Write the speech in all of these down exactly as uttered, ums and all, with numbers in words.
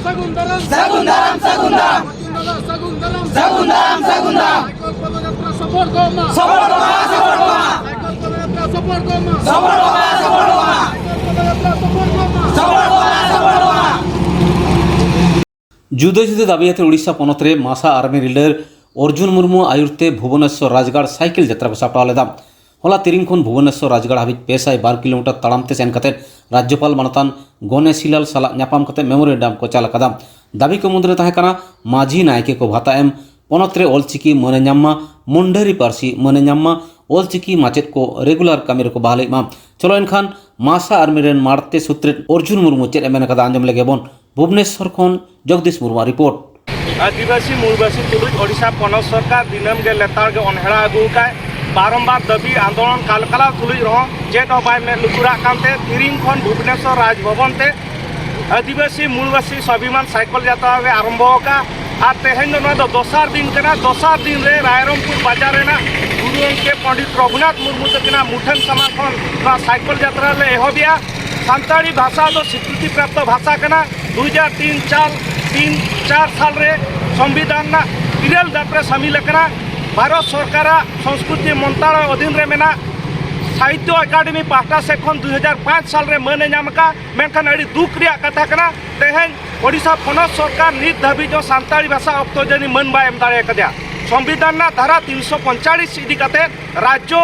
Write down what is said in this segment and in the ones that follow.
ᱥᱟᱹᱜᱩᱱ ᱫᱟᱨᱟᱢ᱾ ᱥᱟᱹᱜᱩᱱ ᱫᱟᱨᱟᱢ, ᱥᱟᱹᱜᱩᱱ ᱫᱟᱨᱟᱢ᱾ ᱥᱟᱹᱜᱩᱱ ᱫᱟᱨᱟᱢ, ᱥᱟᱹᱜᱩᱱ ᱫᱟᱨᱟᱢ᱾ ᱥᱟᱭᱠᱚᱞ ᱯᱚᱫᱚᱡᱟᱛᱨᱟ ᱥᱚᱯᱷᱚᱞ ᱠᱚᱜ ᱢᱟ᱾ ᱥᱚᱯᱷᱚᱞ ᱠᱚᱜ ᱢᱟ, ᱥᱚᱯᱷᱚᱞ ᱠᱚᱜ ᱢᱟ᱾ ᱥᱟᱭᱠᱚᱞ ᱯᱚᱫᱚᱡᱟᱛᱨᱟ ᱥᱚᱯᱷᱚᱞ ᱠᱚᱜ ᱢᱟ᱾ ᱥᱚᱯᱷᱚᱞ ᱠᱚᱜ ᱢᱟ, ᱥᱚᱯᱷᱚᱞ ᱠᱚᱜ ᱢᱟ᱾ ᱥᱟᱭᱠᱚᱞ ᱯᱚᱫᱚᱡᱟᱛᱨᱟ ᱥᱚᱯᱷᱚᱞ ᱠᱚᱜ ᱢᱟ᱾ ᱥᱚᱯᱷᱚᱞ ᱠᱚᱜ ᱢᱟ, ᱥᱚᱯᱷᱚᱞ ᱠᱚᱜ ᱢᱟ᱾ ᱡᱩᱫᱟᱹ ᱡᱩᱫᱟᱹ ᱫᱟᱹᱵᱤ ᱟᱛᱮ ᱳᱰᱤᱥᱟ ᱯᱚᱱᱚᱛ ᱨᱮ ᱢᱟᱥᱟ ᱟᱨᱢᱤ ᱞᱤᱰᱟᱨ ᱚᱨᱡᱩᱱ ᱢᱩᱨᱢᱩ ᱟᱭᱩᱨ ᱛᱮ ᱵᱷᱩᱵᱚᱱᱮᱥᱣᱚᱨ ᱨᱟᱡᱽᱜᱟᱲ ᱥᱟᱭᱠᱮᱞ ᱡᱟᱛᱨᱟ ᱠᱚ ᱥᱟᱯᱲᱟᱣ ᱞᱮᱫᱟ᱾ ᱦᱚᱞᱟ ᱛᱤᱨᱤᱝ ᱠᱷᱚᱱ ᱵᱷᱩᱵᱚᱱᱮᱥᱣᱚᱨ ᱨᱟᱡᱽᱜᱟᱲ ᱦᱟᱹᱵᱤᱡ ᱯᱮ ᱥᱟᱭ ᱵᱟᱨ ᱠᱤᱞᱳᱢᱤᱴᱟᱨ ᱛᱟᱲᱟᱢ ᱛᱮ ᱥᱮᱱ ᱠᱟᱛᱮ ᱨᱟᱡᱽᱡᱚᱯᱟᱞ ᱢᱟᱱᱚᱛᱟᱱ ᱜᱚᱱᱮᱥᱤᱞᱟᱞ ᱥᱟᱞᱟᱜ ᱧᱟᱯᱟᱢ ᱠᱟᱛᱮ ᱢᱮᱢᱳᱨᱮᱱᱰᱟᱢ ᱠᱚ ᱪᱟᱞ ᱟᱠᱟᱫᱟ᱾ ᱫᱟᱹᱵᱤ ᱠᱚ ᱢᱩᱫᱽᱨᱮ ᱛᱟᱦᱮᱸ ᱠᱟᱱᱟ ᱢᱟᱹᱡᱷᱤ ᱱᱟᱭᱠᱮ ᱠᱚ ᱵᱷᱟᱛᱟ ᱮᱢ, ᱯᱚᱱᱚᱛ ᱨᱮ ᱚᱞᱪᱤᱠᱤ ᱢᱟᱹᱱᱮ ᱧᱟᱢ ᱢᱟ, ᱢᱩᱱᱰᱟᱹᱨᱤ ᱯᱟᱹᱨᱥᱤ ᱢᱟᱹᱱᱮ ᱧᱟᱢ ᱢᱟ, ᱚᱞᱪᱤᱠᱤ ᱢᱟᱪᱮᱫ ᱠᱚ ᱨᱮᱜᱩᱞᱟᱨ ᱠᱟᱹᱢᱤ ᱨᱮᱠᱚ ᱵᱟᱦᱟᱞ ᱦᱩᱭᱩᱜ ᱢᱟ᱾ ᱪᱚᱞᱚ ᱮᱱᱠᱷᱟᱱ ᱢᱟᱥᱟ ᱟᱨᱢᱤ ᱨᱮᱱ ᱢᱟᱲᱛᱮ ᱥᱩᱛᱨᱮᱫ ᱚᱨᱡᱩᱱ ᱢᱩᱨᱢᱩ ᱪᱮᱫ ᱮ ᱢᱮᱱ ᱠᱟᱫᱟ, ᱟᱸᱡᱚᱢ ᱞᱮᱜᱮ ᱵᱚᱱ᱾ ᱵᱷᱩᱵᱽᱱᱮᱥᱣᱚᱨ ᱠᱷᱚᱱ ᱡᱚᱜᱽᱫᱤᱥ ᱢᱩᱨᱢᱩᱣᱟᱜ ᱨᱤᱯᱳᱨᱴ᱾ ᱟᱹᱫᱤᱵᱟᱹᱥᱤ ᱢᱩᱞᱵᱟᱹᱥᱤ ᱛᱩᱞᱩᱡ ᱳᱰᱤᱥᱟ ᱯᱚᱱᱚᱛ ᱥᱚᱨᱠᱟᱨ ᱫᱤᱱᱟᱹᱢ ᱜᱮ ᱞᱮᱛᱟᱲ ᱜᱮ ᱚᱱᱦᱮᱲᱟ ᱟᱹᱜᱩ ᱟᱠᱟᱫ᱾ ᱵᱟᱨᱚᱢᱵᱟᱨ ᱫᱟᱹᱵᱤ ᱟᱱᱫᱳᱞᱚᱱ ᱠᱟᱞᱠᱟᱞᱟᱣ ᱛᱩᱞᱩᱡ ᱨᱮᱦᱚᱸ ᱪᱮᱫ ᱦᱚᱸ ᱵᱟᱭ ᱢᱮᱫ ᱞᱩᱛᱩᱨᱟᱜ ᱠᱟᱱᱛᱮ ᱛᱤᱨᱤᱝ ᱠᱷᱚᱱ ᱵᱷᱩᱵᱽᱱᱮᱥᱣᱚᱨ ᱨᱟᱡᱽ ᱵᱷᱚᱵᱚᱱ ᱛᱮ ᱟᱹᱫᱤᱵᱟᱹᱥᱤ ᱢᱩᱞᱵᱟᱹᱥᱤ ᱥᱣᱟᱵᱷᱤᱢᱟᱱ ᱥᱟᱭᱠᱚᱞ ᱡᱟᱛᱨᱟ ᱞᱮ ᱟᱨᱟᱢᱵᱷᱚ ᱟᱠᱟᱫ᱾ ᱟᱨ ᱛᱮᱦᱮᱧ ᱫᱚ ᱱᱚᱣᱟ ᱫᱚ ᱫᱚᱥᱟᱨ ᱫᱤᱱ ᱠᱟᱱᱟ᱾ ᱫᱚᱥᱟᱨ ᱫᱤᱱ ᱨᱮ ᱨᱟᱭᱨᱚᱝᱯᱩᱨ ᱵᱟᱡᱟᱨ ᱨᱮᱱᱟᱜ ᱜᱩᱨᱩ ᱜᱚᱢᱠᱮ ᱯᱚᱱᱰᱤᱛ ᱨᱚᱜᱷᱩᱱᱟᱛᱷ ᱢᱩᱨᱢᱩ ᱛᱟᱹᱠᱤᱱᱟᱜ ᱢᱩᱴᱷᱟᱹᱱ ᱥᱟᱢᱟᱝ ᱠᱷᱚᱱ ᱱᱚᱣᱟ ᱥᱟᱭᱠᱚᱞ ᱡᱟᱛᱨᱟ ᱞᱮ ᱮᱦᱚᱵᱮᱜᱼᱟ᱾ ᱥᱟᱱᱛᱟᱲᱤ ᱵᱷᱟᱥᱟ ᱫᱚ ᱥᱤᱠᱨᱤᱛᱤ ᱯᱨᱟᱯᱛᱚ ᱵᱷᱟᱥᱟ ᱠᱟᱱᱟ᱾ ᱫᱩ ᱦᱟᱡᱟᱨ ᱛᱤᱱ ᱪᱟᱨ, ᱛᱤᱱ ᱪᱟᱨ ᱥᱟᱞ ᱨᱮ ᱥᱚᱝᱵᱤᱫᱷᱟᱱ ᱨᱮᱱᱟᱜ ᱤᱨᱟᱹᱞ ᱫᱟᱯ ᱨᱮ ᱥᱟᱹᱢᱤᱞ ᱟᱠᱟᱱᱟ᱾ ᱵᱷᱟᱨᱚᱛ ᱥᱚᱨᱠᱟᱨᱟᱜ ᱥᱚᱝᱥᱠᱨᱤᱛᱤ ᱢᱚᱱᱛᱨᱟᱞᱚᱭ ᱚᱫᱷᱤᱱ ᱨᱮ ᱢᱮᱱᱟᱜ᱾ ᱥᱟᱦᱤᱛᱛᱚ ᱮᱠᱟᱰᱮᱢᱤ ᱯᱟᱦᱴᱟ ᱥᱮᱫ ᱠᱷᱚᱱ ᱫᱩ ᱦᱟᱡᱟᱨ ᱯᱟᱸᱪ ᱥᱟᱞ ᱨᱮ ᱢᱟᱹᱱ ᱮ ᱧᱟᱢ ᱟᱠᱟᱫ᱾ ᱢᱮᱱᱠᱷᱟᱱ ᱟᱹᱰᱤ ᱫᱩᱠ ᱨᱮᱭᱟᱜ ᱠᱟᱛᱷᱟ ᱠᱟᱱᱟ, ᱛᱮᱦᱮᱧ ᱳᱰᱤᱥᱟ ᱯᱚᱱᱚᱛ ᱥᱚᱨᱠᱟᱨ ᱱᱤᱛ ᱫᱷᱟᱹᱵᱤᱡ ᱦᱚᱸ ᱥᱟᱱᱛᱟᱲᱤ ᱵᱷᱟᱥᱟ ᱚᱠᱛᱚ ᱡᱟᱹᱱᱤ ᱢᱟᱹᱱ ᱵᱟᱭ ᱮᱢ ᱫᱟᱲᱮ ᱟᱠᱟᱫᱮᱭᱟ᱾ ᱥᱚᱝᱵᱤᱫᱷᱟᱱ ᱨᱮᱱᱟᱜ ᱫᱷᱟᱨᱟ ᱛᱤᱱᱥᱚ ᱯᱚᱧᱪᱟᱲᱤᱥ ᱤᱫᱤ ᱠᱟᱛᱮ ᱨᱟᱡᱽᱡᱚ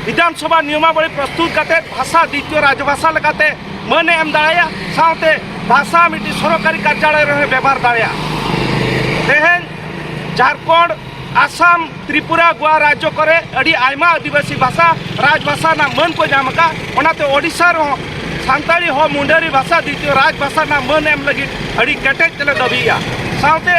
ᱵᱤᱫᱷᱟᱱ ᱥᱚᱵᱷᱟ ᱱᱤᱭᱚᱢᱟᱵᱚᱞᱤ ᱯᱨᱚᱥᱛᱩᱛ ᱠᱟᱛᱮ ᱵᱷᱟᱥᱟ ᱫᱤᱛᱤᱭᱚ ᱨᱟᱡᱽᱵᱷᱟᱥᱟ ᱞᱮᱠᱟᱛᱮ ᱢᱟᱹᱱ ᱮ ᱮᱢ ᱫᱟᱲᱮᱭᱟᱜᱼᱟ, ᱥᱟᱶᱛᱮ ᱵᱷᱟᱥᱟ ᱢᱤᱫᱴᱤᱡ ᱥᱚᱨᱠᱟᱨᱤ ᱠᱟᱨᱡᱟᱞᱚᱭ ᱨᱮᱦᱚᱸᱭ ᱵᱮᱵᱷᱟᱨ ᱫᱟᱲᱮᱭᱟᱜᱼᱟ᱾ ᱛᱮᱦᱮᱧ ᱡᱷᱟᱲᱠᱷᱚᱸᱰ, ᱟᱥᱟᱢ, ᱛᱨᱤᱯᱩᱨᱟ, ᱜᱳᱣᱟ ᱨᱟᱡᱽᱡᱚ ᱠᱚᱨᱮ ᱟᱹᱰᱤ ᱟᱭᱢᱟ ᱟᱹᱫᱤᱵᱟᱹᱥᱤ ᱵᱷᱟᱥᱟ ᱨᱟᱡᱽᱵᱷᱟᱥᱟ ᱨᱮᱱᱟᱜ ᱢᱟᱹᱱ ᱠᱚ ᱧᱟᱢ ᱟᱠᱟᱫ᱾ ᱚᱱᱟᱛᱮ ᱳᱰᱤᱥᱟ ᱨᱮᱦᱚᱸ ᱥᱟᱱᱛᱟᱲᱤ ᱦᱚᱸ ᱢᱩᱱᱰᱟᱹᱨᱤ ᱵᱷᱟᱥᱟ ᱫᱤᱛᱤᱭᱚ ᱨᱟᱡᱽᱵᱷᱟᱥᱟ ᱨᱮᱱᱟᱜ ᱢᱟᱹᱱ ᱮᱢ ᱞᱟᱹᱜᱤᱫ ᱟᱹᱰᱤ ᱠᱮᱴᱮᱡ ᱛᱮᱞᱮ ᱫᱟᱹᱵᱤᱭᱮᱫᱼᱟ᱾ ᱥᱟᱶᱛᱮ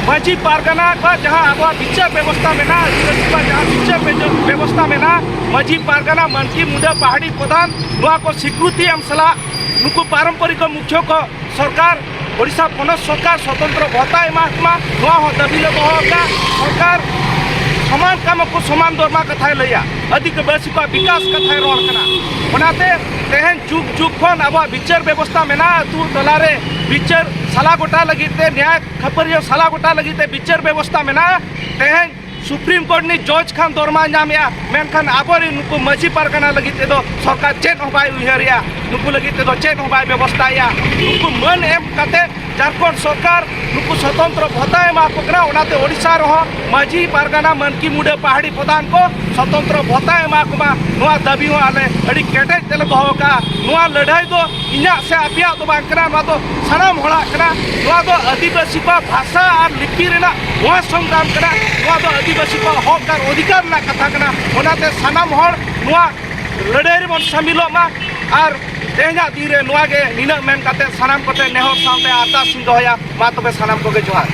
ᱢᱟᱹᱡᱷᱤ ᱯᱟᱨᱜᱟᱱᱟ ᱠᱚᱣᱟᱜ ᱡᱟᱦᱟᱸ ᱟᱵᱚᱣᱟᱜ ᱵᱤᱪᱟᱹᱨ ᱵᱮᱵᱚᱥᱛᱷᱟ ᱢᱮᱱᱟᱜᱼᱟ, ᱟᱹᱫᱤᱵᱟᱹᱥᱤ ᱠᱚᱣᱟᱜ ᱡᱟᱦᱟᱸ ᱵᱤᱪᱟᱹᱨ ᱵᱮᱡᱚ-, ᱵᱮᱵᱚᱥᱛᱷᱟ ᱢᱮᱱᱟᱜᱼᱟ, ᱢᱟᱹᱡᱷᱤ ᱯᱟᱨᱜᱟᱱᱟ, ᱢᱟᱹᱱᱠᱤ, ᱢᱩᱰᱟᱹ, ᱯᱟᱦᱟᱲᱤ ᱯᱨᱚᱫᱷᱟᱱ, ᱱᱚᱣᱟ ᱠᱚ ᱥᱤᱠᱨᱩᱛᱤ ᱮᱢ ᱥᱟᱞᱟᱜ ᱱᱩᱠᱩ ᱯᱟᱨᱚᱢᱯᱚᱨᱤᱠ ᱢᱩᱠᱷᱭᱟᱹ ᱠᱚ ᱥᱚᱨᱠᱟᱨ, ᱳᱰᱤᱥᱟ ᱯᱚᱱᱚᱛ ᱥᱚᱨᱠᱟᱨ ᱥᱚᱛᱚᱱᱛᱨᱚ ᱵᱷᱚᱛᱟ ᱮᱢᱟ ᱠᱚᱢᱟ, ᱱᱚᱣᱟ ᱦᱚᱸ ᱫᱟᱹᱵᱤ ᱞᱮ ᱫᱚᱦᱚ ᱟᱠᱟᱫ᱾ ᱥᱚᱨᱠᱟᱨ ᱥᱚᱢᱟᱱ ᱠᱟᱢᱚ ᱠᱚ ᱥᱚᱢᱟᱱ ᱫᱚᱨᱢᱟ ᱠᱟᱛᱷᱟᱭ ᱞᱟᱹᱭᱟ, ᱟᱹᱫᱤᱵᱟᱹᱥᱤ ᱠᱚᱣᱟᱜ ᱵᱤᱠᱟᱥ ᱠᱟᱛᱷᱟᱭ ᱨᱚᱲ ᱠᱟᱱᱟ᱾ ᱚᱱᱟᱛᱮ ᱛᱮᱦᱮᱧ ᱡᱩᱜᱽ ᱡᱩᱜᱽ ᱠᱷᱚᱱ ᱟᱵᱚᱣᱟᱜ ᱵᱤᱪᱟᱹᱨ ᱵᱮᱵᱚᱥᱛᱷᱟ ᱢᱮᱱᱟᱜᱼᱟ, ᱟᱹᱛᱩ ᱛᱟᱞᱟᱨᱮ ᱵᱤᱪᱟᱹᱨ ᱥᱟᱞᱟ ᱜᱚᱴᱟ ᱞᱟᱹᱜᱤᱫ ᱛᱮ, ᱱᱮᱭᱟᱭ ᱠᱷᱟᱹᱯᱟᱹᱨᱤᱭᱟᱹ ᱥᱟᱞᱟ ᱜᱚᱴᱟ ᱞᱟᱹᱜᱤᱫ ᱛᱮ ᱵᱤᱪᱟᱹᱨ ᱵᱮᱵᱚᱥᱛᱷᱟ ᱢᱮᱱᱟᱜᱼᱟ᱾ ᱛᱮᱦᱮᱧ ᱥᱩᱯᱨᱤᱢ ᱠᱳᱨᱴ ᱨᱤᱱᱤᱡ ᱡᱚᱡᱽ ᱠᱷᱟᱱ ᱫᱚᱨᱢᱟ ᱧᱟᱢᱮᱜᱼᱟ, ᱢᱮᱱᱠᱷᱟᱱ ᱟᱵᱚᱨᱮᱱ ᱱᱩᱠᱩ ᱢᱟᱹᱡᱷᱤ ᱯᱟᱨᱜᱟᱱᱟ ᱞᱟᱹᱜᱤᱫ ᱛᱮᱫᱚ ᱥᱚᱨᱠᱟᱨ ᱪᱮᱫ ᱦᱚᱸ ᱵᱟᱭ ᱩᱭᱦᱟᱹᱨᱮᱜᱼᱟ, ᱱᱩᱠᱩ ᱞᱟᱹᱜᱤᱫ ᱛᱮᱫᱚ ᱪᱮᱫ ᱦᱚᱸ ᱵᱟᱭ ᱵᱮᱵᱚᱥᱛᱷᱟᱭᱮᱜᱼᱟ᱾ ᱱᱩᱠᱩ ᱢᱟᱹᱱ ᱮᱢ ᱠᱟᱛᱮ ᱡᱷᱟᱲᱠᱷᱚᱸᱰ ᱥᱚᱨᱠᱟᱨ ᱱᱩᱠᱩ ᱥᱚᱛᱚᱱᱛᱨᱚ ᱵᱷᱚᱛᱟ ᱮᱢᱟ ᱠᱚ ᱠᱟᱱᱟ, ᱚᱱᱟᱛᱮ ᱳᱰᱤᱥᱟ ᱨᱮᱦᱚᱸ ᱢᱟᱹᱡᱷᱤ ᱯᱟᱨᱜᱟᱱᱟ ᱢᱟᱹᱱᱠᱤ ᱢᱩᱰᱟᱹ ᱯᱟᱦᱟᱲᱤ ᱯᱨᱚᱫᱷᱟᱱ ᱠᱚ ᱥᱚᱛᱚᱱᱛᱨᱚ ᱵᱷᱚᱛᱟ ᱮᱢᱟ ᱠᱚᱢᱟ, ᱱᱚᱣᱟ ᱫᱟᱹᱵᱤ ᱦᱚᱸ ᱟᱞᱮ ᱟᱹᱰᱤ ᱠᱮᱴᱮᱡ ᱛᱮᱞᱮ ᱫᱚᱦᱚ ᱠᱟᱜᱼᱟ᱾ ᱱᱚᱣᱟ ᱞᱟᱹᱲᱦᱟᱹᱭ ᱫᱚ ᱤᱧᱟᱹᱜ ᱥᱮ ᱟᱯᱮᱭᱟᱜ ᱫᱚ ᱵᱟᱝ ᱠᱟᱱᱟ, ᱱᱚᱣᱟ ᱫᱚ ᱥᱟᱱᱟᱢ ᱦᱚᱲᱟᱜ ᱠᱟᱱᱟ᱾ ᱱᱚᱣᱟ ᱫᱚ ᱟᱹᱫᱤᱵᱟᱹᱥᱤ ᱠᱚᱣᱟᱜ ᱵᱷᱟᱥᱟ ᱟᱨ ᱞᱤᱯᱤ ᱨᱮᱱᱟᱜ ᱢᱚᱦᱟ ᱥᱚᱝᱜᱨᱟᱢ ᱠᱟᱱᱟ᱾ ᱱᱚᱣᱟ ᱫᱚ ᱟᱹᱫᱤᱵᱟᱹᱥᱤ ᱠᱚᱣᱟᱜ ᱦᱚᱠ ᱟᱨ ᱚᱫᱷᱤᱠᱟᱨ ᱨᱮᱱᱟᱜ ᱠᱟᱛᱷᱟ ᱠᱟᱱᱟ᱾ ᱚᱱᱟᱛᱮ ᱥᱟᱱᱟᱢ ᱦᱚᱲ ᱱᱚᱣᱟ ᱞᱟᱹᱲᱦᱟᱹᱭ ᱨᱮᱵᱚᱱ ᱥᱟᱹᱢᱤᱞᱚᱜ ᱢᱟ᱾ ᱟᱨ ᱛᱮᱦᱮᱧᱟᱜ ᱫᱤᱱ ᱨᱮ ᱱᱚᱣᱟ ᱜᱮ ᱱᱤᱱᱟᱹᱜ ᱢᱮᱱ ᱠᱟᱛᱮ ᱥᱟᱱᱟᱢ ᱠᱚᱴᱷᱮᱱ ᱱᱮᱦᱚᱨ ᱥᱟᱶᱛᱮ ᱟᱨᱫᱟᱥ ᱤᱧ ᱫᱚᱦᱚᱭᱟ᱾ ᱢᱟ ᱛᱚᱵᱮ ᱥᱟᱱᱟᱢ ᱠᱚᱜᱮ ᱡᱚᱦᱟᱨ᱾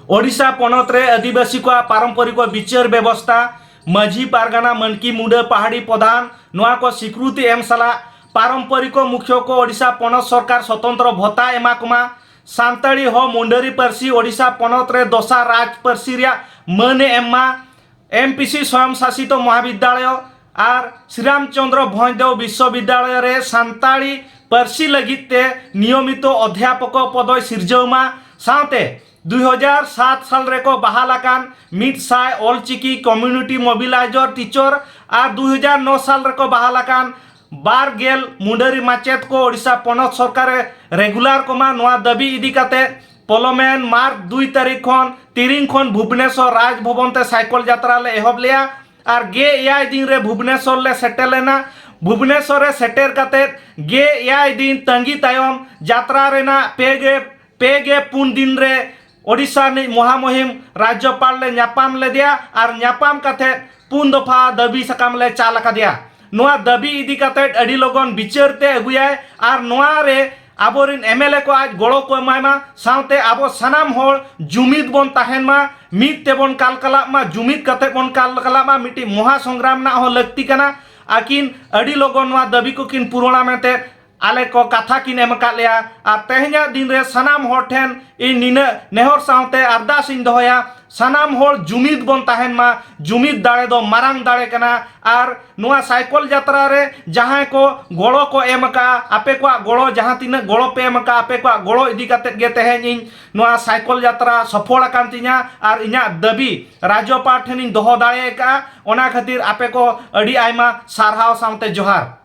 ᱳᱰᱤᱥᱟ ᱯᱚᱱᱚᱛ ᱨᱮ ᱟᱹᱫᱤᱵᱟᱹᱥᱤ ᱠᱚᱣᱟᱜ ᱯᱟᱨᱚᱢᱯᱚᱨᱤᱠ ᱵᱤᱪᱟᱹᱨ ᱵᱮᱵᱚᱥᱛᱟ, ᱢᱟᱹᱡᱷᱤ ᱯᱟᱨᱜᱟᱱᱟ ᱢᱟᱹᱱᱠᱤ ᱢᱩᱰᱟᱹ ᱯᱟᱦᱟᱲᱤ ᱯᱨᱚᱫᱷᱟᱱ, ᱱᱚᱣᱟ ᱠᱚ ᱥᱤᱠᱨᱩᱛᱤ ᱮᱢ ᱥᱟᱞᱟᱜ ᱯᱟᱨᱚᱢᱯᱚᱨᱤᱠ ᱢᱩᱠᱷᱭᱚ ᱠᱚ ᱳᱰᱤᱥᱟ ᱯᱚᱱᱚᱛ ᱥᱚᱨᱠᱟᱨ ᱥᱚᱛᱚᱱᱛᱨᱚ ᱵᱷᱚᱛᱟ ᱮᱢᱟ ᱠᱚᱢᱟ, ᱥᱟᱱᱛᱟᱲᱤ ᱦᱚᱸ ᱢᱩᱱᱰᱟᱹᱨᱤ ᱯᱟᱹᱨᱥᱤ ᱳᱰᱤᱥᱟ ᱯᱚᱱᱚᱛ ᱨᱮ ᱫᱚᱥᱟᱨ ᱨᱟᱡᱽ ᱯᱟᱹᱨᱥᱤ ᱨᱮᱭᱟᱜ ᱢᱟᱹᱱ ᱮ ᱮᱢ ᱢᱟ, ᱮᱢ ᱯᱤ ᱥᱤ ᱥᱚᱭᱚᱝ ᱥᱟᱥᱤᱛᱚ ᱢᱚᱦᱟᱵᱤᱫᱽᱫᱟᱞᱚᱭ ᱟᱨ ᱥᱨᱤᱨᱟᱢ ᱪᱚᱸᱫᱽᱨᱚ ᱵᱷᱚᱸᱡᱽ ᱫᱮᱣ ᱵᱤᱥᱥᱚᱵᱤᱫᱽᱫᱟᱞᱚᱭ ᱨᱮ ᱥᱟᱱᱛᱟᱲᱤ ᱯᱟᱹᱨᱥᱤ ᱞᱟᱹᱜᱤᱫ ᱛᱮ ᱱᱤᱭᱚᱢᱤᱛᱚ ᱚᱫᱷᱭᱟᱯᱚᱠ ᱯᱚᱫᱚᱭ ᱥᱤᱨᱡᱟᱹᱣ ᱢᱟ᱾ ᱥᱟᱶᱛᱮ ᱫᱩᱭ ᱦᱟᱡᱟᱨ ᱥᱟᱛ ᱥᱟᱞ ᱨᱮᱠᱚ ᱵᱟᱦᱟᱞ ᱟᱠᱟᱱ ᱢᱤᱫ ᱥᱟᱭ ᱚᱞᱪᱤᱠᱤ ᱠᱚᱢᱭᱩᱱᱤᱴᱤ ᱢᱚᱵᱤᱞᱟᱭᱡᱚᱨ ᱴᱤᱪᱚᱨ ᱟᱨ ᱫᱩᱭ ᱦᱟᱡᱟᱨ ᱱᱚ ᱥᱟᱞ ᱨᱮᱠᱚ ᱵᱟᱦᱟᱞ ᱟᱠᱟᱱ ᱵᱟᱨ ᱜᱮᱞ ᱢᱩᱱᱰᱟᱹᱨᱤ ᱢᱟᱪᱮᱛ ᱠᱚ ᱳᱰᱤᱥᱟ ᱯᱚᱱᱚᱛ ᱥᱚᱨᱠᱟᱨ ᱮ ᱨᱮᱜᱩᱞᱟᱨ ᱠᱚᱢᱟ᱾ ᱱᱚᱣᱟ ᱫᱟᱹᱵᱤ ᱤᱫᱤ ᱠᱟᱛᱮ ᱯᱚᱞᱚᱢᱮᱱ ᱢᱟᱨᱪ ᱫᱩᱭ ᱛᱟᱹᱨᱤᱠᱷ ᱠᱷᱚᱱ ᱛᱤᱨᱤᱝ ᱠᱷᱚᱱ ᱵᱷᱩᱵᱽᱱᱮᱥᱚᱨ ᱨᱟᱡᱽ ᱵᱷᱚᱵᱚᱱ ᱛᱮ ᱥᱟᱭᱠᱚᱞ ᱡᱟᱛᱨᱟ ᱞᱮ ᱮᱦᱚᱵ ᱞᱮᱜᱼᱟ ᱟᱨ ᱜᱮᱞ ᱮᱭᱟᱭ ᱫᱤᱱ ᱨᱮ ᱵᱷᱩᱵᱽᱱᱮᱥᱚᱨ ᱞᱮ ᱥᱮᱴᱮᱨ ᱞᱮᱱᱟ᱾ ᱵᱷᱩᱵᱽᱱᱮᱥᱚᱨ ᱨᱮ ᱥᱮᱴᱮᱨ ᱠᱟᱛᱮ ᱜᱮᱞ ᱮᱭᱟᱭ ᱫᱤᱱ ᱛᱟᱺᱜᱤ ᱛᱟᱭᱚᱢ ᱡᱟᱛᱨᱟ ᱨᱮᱱᱟᱜ ᱯᱮ ᱜᱮ, ᱯᱮ ᱜᱮ ᱯᱩᱱ ᱫᱤᱱ ᱨᱮ ᱳᱰᱤᱥᱟ ᱨᱤᱱᱤᱡ ᱢᱚᱦᱟᱢᱚᱦᱤᱢ ᱨᱟᱡᱽᱡᱚᱯᱟᱞ ᱞᱮ ᱧᱟᱯᱟᱢ ᱞᱮᱫᱮᱭᱟ ᱟᱨ ᱧᱟᱯᱟᱢ ᱠᱟᱛᱮ ᱯᱩᱱ ᱫᱚᱯᱷᱟ ᱫᱟᱹᱵᱤ ᱥᱟᱠᱟᱢ ᱞᱮ ᱪᱟᱞ ᱟᱠᱟᱫᱮᱭᱟ᱾ ᱱᱚᱣᱟ ᱫᱟᱹᱵᱤ ᱤᱫᱤ ᱠᱟᱛᱮ ᱟᱹᱰᱤ ᱞᱚᱜᱚᱱ ᱵᱤᱪᱟᱹᱨ ᱛᱮ ᱟᱹᱜᱩᱭᱟᱭ ᱟᱨ ᱱᱚᱣᱟ ᱨᱮ ᱟᱵᱚᱨᱮᱱ ᱮᱢ ᱮᱞ ᱮ ᱠᱚ ᱟᱡ ᱜᱚᱲᱚ ᱠᱚ ᱮᱢᱟᱭ ᱢᱟ, ᱥᱟᱶᱛᱮ ᱟᱵᱚ ᱥᱟᱱᱟᱢ ᱦᱚᱲ ᱡᱩᱢᱤᱫ ᱵᱚᱱ ᱛᱟᱦᱮᱱ ᱢᱟ, ᱢᱤᱫ ᱛᱮᱵᱚᱱ ᱠᱟᱞᱠᱟᱞᱟᱜ ᱢᱟ, ᱡᱩᱢᱤᱫ ᱠᱟᱛᱮ ᱵᱚᱱ ᱠᱟᱞᱠᱟᱞᱟᱜ ᱢᱟ᱾ ᱢᱤᱫᱴᱤᱡ ᱢᱚᱦᱟ ᱥᱚᱝᱜᱨᱟᱢ ᱨᱮᱱᱟᱜ ᱦᱚᱸ ᱞᱟᱹᱠᱛᱤ ᱠᱟᱱᱟ᱾ ᱟᱹᱠᱤᱱ ᱟᱹᱰᱤ ᱞᱚᱜᱚᱱ ᱱᱚᱣᱟ ᱫᱟᱹᱵᱤ ᱠᱚᱠᱤᱱ ᱯᱩᱨᱚᱱᱟ ᱢᱮᱱᱛᱮ ᱟᱞᱮ ᱠᱚ ᱠᱟᱛᱷᱟ ᱠᱤᱱ ᱮᱢ ᱟᱠᱟᱫ ᱞᱮᱭᱟ᱾ ᱟᱨ ᱛᱮᱦᱮᱧᱟᱜ ᱫᱤᱱ ᱨᱮ ᱥᱟᱱᱟᱢ ᱦᱚᱲ ᱴᱷᱮᱱ ᱤᱧ ᱱᱤᱱᱟᱹᱜ ᱱᱮᱦᱚᱨ ᱥᱟᱶᱛᱮ ᱟᱨᱫᱟᱥ ᱤᱧ ᱫᱚᱦᱚᱭᱟ, ᱥᱟᱱᱟᱢ ᱦᱚᱲ ᱡᱩᱢᱤᱫ ᱵᱚᱱ ᱛᱟᱦᱮᱱ ᱢᱟ᱾ ᱡᱩᱢᱤᱫ ᱫᱟᱲᱮ ᱫᱚ ᱢᱟᱨᱟᱝ ᱫᱟᱲᱮ ᱠᱟᱱᱟ᱾ ᱟᱨ ᱱᱚᱣᱟ ᱥᱟᱭᱠᱚᱞ ᱡᱟᱛᱨᱟ ᱨᱮ ᱡᱟᱦᱟᱸᱭ ᱠᱚ ᱜᱚᱲᱚ ᱠᱚ ᱮᱢ ᱟᱠᱟᱫᱼᱟ, ᱟᱯᱮ ᱠᱚᱣᱟᱜ ᱜᱚᱲᱚ, ᱡᱟᱦᱟᱸ ᱛᱤᱱᱟᱹᱜ ᱜᱚᱲᱚ ᱯᱮ ᱮᱢ ᱟᱠᱟᱫᱼᱟ, ᱟᱯᱮ ᱠᱚᱣᱟᱜ ᱜᱚᱲᱚ ᱤᱫᱤ ᱠᱟᱛᱮᱫ ᱜᱮ ᱛᱮᱦᱮᱧ ᱤᱧ ᱱᱚᱣᱟ ᱥᱟᱭᱠᱚᱞ ᱡᱟᱛᱨᱟ ᱥᱚᱯᱷᱚᱞ ᱟᱠᱟᱱ ᱛᱤᱧᱟ᱾ ᱟᱨ ᱤᱧᱟᱹᱜ ᱫᱟᱹᱵᱤ ᱨᱟᱡᱽᱡᱚᱯᱟᱲ ᱴᱷᱮᱱᱤᱧ ᱫᱚᱦᱚ ᱫᱟᱲᱮ ᱟᱠᱟᱫᱼᱟ᱾ ᱚᱱᱟ ᱠᱷᱟᱹᱛᱤᱨ ᱟᱯᱮ ᱠᱚ ᱟᱹᱰᱤ ᱟᱭᱢᱟ ᱥᱟᱨᱦᱟᱣ ᱥᱟᱶᱛᱮ ᱡᱚᱦᱟᱨ᱾